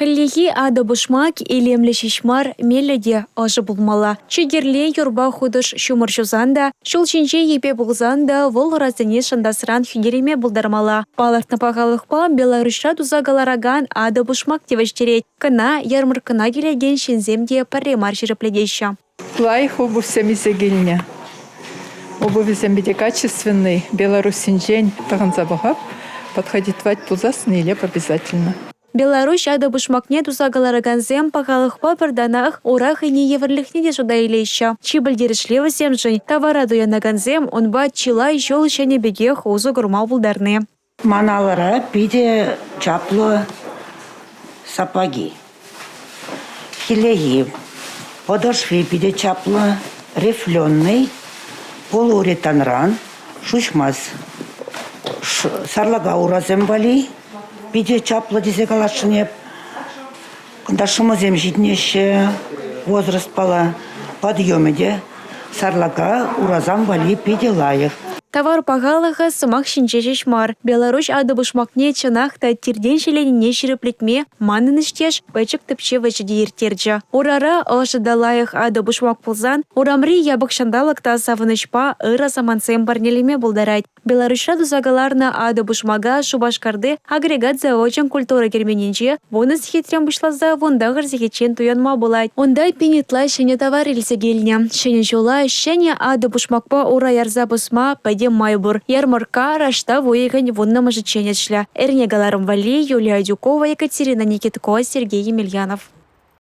Хӗллехи атӑ-пушмак илемлӗ ҫеҫ мар, меллӗ те ӑшӑ пулмалла. Чи кирли юрпа хутӑш ҫумӑр ҫусан та, ҫул ҫинче йӗпе пулсан та вӑл урасене шӑнтасран хӳтӗлеме пултармалла. Палӑртнӑ пахалӑхпа Беларуҫра туса кӑларакан атӑ-пушмак тивӗҫтерет. Кӑна ярмӑрккӑна килекен ҫынсем те пӗрре мар ҫирӗплетеҫҫӗ. Лайӑх обувьсем илсе килнӗ. Обувӗсем питӗ качественный, Белоруссинчен тӑхӑнса пӑхап, подходить пулсассӑн илеп обязательно. Беларуҫ атӑ-пушмакне туса кӑларакансем пахалӑхпа пӗр танах ура хӑйне евӗрлӗхне те шута илеҫҫӗ. Чи пӗлтерӗшли вӗсемшӗн – тавара туянакансем унпа чылай ҫул ҫӗнӗ пекех усӑ курма пултарни. Ман алӑра питӗ чаплӑ сапоги. Хӗллехи подошви питӗ чаплӑ, рифленый, полуретанран, шуҫмасть. Сарлака урасем валли питӗ чаплӑ тесе каласшӑн эп. Кунта шӑмӑсем ҫитӗнеҫҫӗ возрастпала, подъемӗ те сарлака урасам валли питӗ лайӑх. Тавар пахалӑхӗ сӑмах ҫинче ҫеҫ мар. Беларуҫ атӑ-пушмакне чӑнах та тиртен ҫӗленине ҫирӗплетме манӑн ӗҫтеш пӗчӗк тӗпчев ӗҫӗ те ирттерчӗ. Урара ӑшӑ та лайӑх атӑ-пушмак пулсан урамри япӑх ҫанталӑк та савӑнӑҫпа ырӑ самантсем парнелеме пултарать. Беларуҫра туса кӑларнӑ атӑ-пушмака Шупашкарти агрегат завочӗн культура керменӗнче 10 сехетрен пуҫласа 19 сехетчен туянма пулать. Унта пин ытла ҫӗнӗ тавар илсе килнӗ. Ҫӗнӗ ҫула ҫӗнӗ атӑ-пушмакпа ура ярса пусма пӗтӗм май пур. Ярмӑркка раштав уйӑхӗн 10-мӗшӗччен ӗҫлӗ. Эрне кӑларӑм валли Юлия Адюкова, Екатерина Никитко, Сергей Емельянов.